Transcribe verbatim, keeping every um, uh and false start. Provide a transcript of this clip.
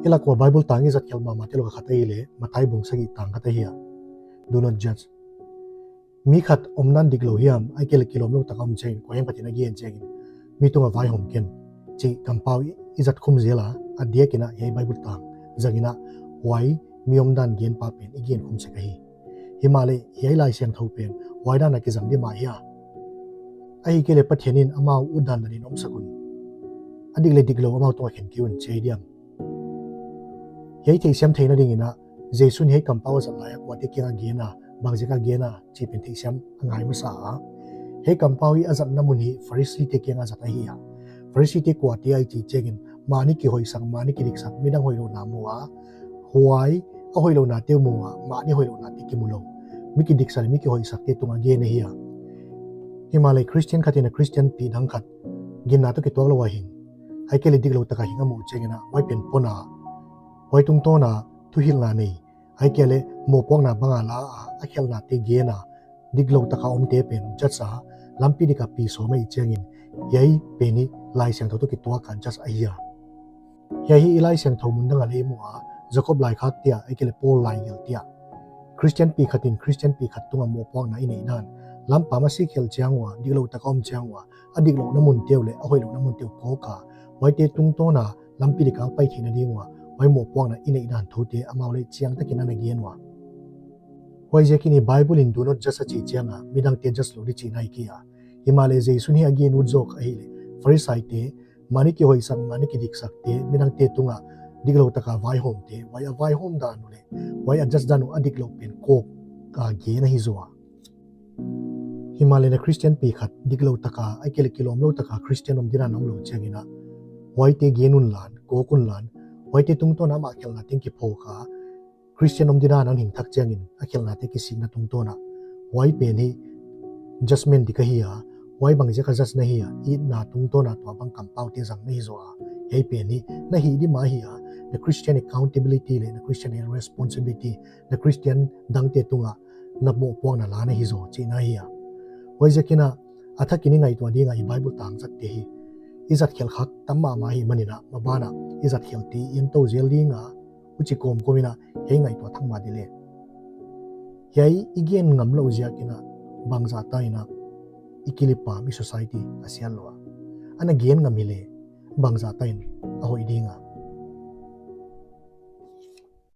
I lak ua Bible tang i zat khelh mahmahte lak ah khat ahihleh Matthai bung sagih tang khat ahi a. Do not judge. Mi khat omdan diklou hiam, ahihkeileh kilawmlou taka om chiangin, kuahiam khat in a gen chiangin, mi tungah vaihawm ken, chih kampau i, i zat khum zel a, a diakin a hiai Bible tang zangin a, huai mi omdan genpa pen i gen khum sek ahi. Himahleh hiai Laisiangthou pen huai dan a kizang di mah hia? Ahihkeileh Pathian in amau utdan dan in omsak un, a dik leh diklou amau tungah khen kei un chi diam? Hiai theihsiam theihna dingin a, Jesu'n hiai kampau a zat lai a kuate kiang a gen a, bangziak a gen a chih pen theihsiam a ngai masa a. Hiai kampau hi a zatna mun hi Pharisee-te kiang a zat ahi a. Pharisee-te kuate ahia i chih chiangin, mahni kihoihsak, mahni kidiksak, midang hoihlouhna mu a, huai a hoihlouhnate uh mu a, mahni hoihlouhnate kimu lou, mi kidiksak leh mi kihoihsakte tung a gen ahi a. Himahleh Christian khat in a Christian pi dang khat ginna toh kituaklou a hing, ahihkeileh diklou taka hing a muh chiangin a, huai pen pon a, huai tungtawn a thuhilhna nei, ahihkeileh mohpuakna bang a la a, a khelhnate gen a, diklou taka omte pen judge a, lampi dik a pi sawm ahih chiangin, hiai pen hi Laisiangthou toh kituak a judge ahi a. Hiai hi i Laisiangthou mun dang a leng i mu a, Jakob laikhakte ah, ahihkeileh Paul laigelhte ah, Christian pi khat in Christian pi khat tung a mohpuakna i neih dan, lampam a sik khelh chiang ua, diklou taka om chiang ua, a diklouhna munte uh leh a hoihlouhna munte uh kawk a, huaite tungtawn a lampi dik a pai theihna ding ua, huai mohpuakna i neih dan thute amau leh chiang takin ana gen ua. Huaiziakin i Bible in do not judge a chih chiang a, midangte judge lou di chihna ahi kei a. Himahleh Jesu'n hiai a gen ut zawk ahihleh, Pharisaite, mahni kihoihsak, mahni kidiksakte, midangte tung a diklou taka vaihawmte, huai a vaihawm dan uh leh huai a judge dan uh a diklou pen kawk a gen ahi zaw a. Himahleh na Christian pi khat diklou taka, ahihkeileh kilawmlou taka Christian omdan a omlou chiangin a, huaite gen unla, kawk unla, huaite tungtawn a amah khelhna teng kiphawk a, Christian omdan a hong hing thak chiangin a khelhnate kisikna tungtawn a, huai pen hi judgement dik ahi a, huai bangziak a judge na hia, itna tungtawn a tuabang kampaute zang na hi zaw a. Hiai pen hi na hih di mah ahi a, na Christian accountability leh na Christian responsibility, na Christian dangte tung a na mohpuakna la na hi zaw chihna ahi a. Huaiziakin a, a thakin i ngaihtuah ding a i Bible tang zatte hi i zat khelh khak tam mahmah ahihmanin a, maban a i zat khelhte i entou zel ding a, huchi kawmkawm in a hiai ngaihtuah thak mah di leh. Hiai i gen ngamlouh ziakin a, bangzah ta in a i kilip a, i society a siat lou a, ana gen ngam hileh bangzah ta in a hoih ding a?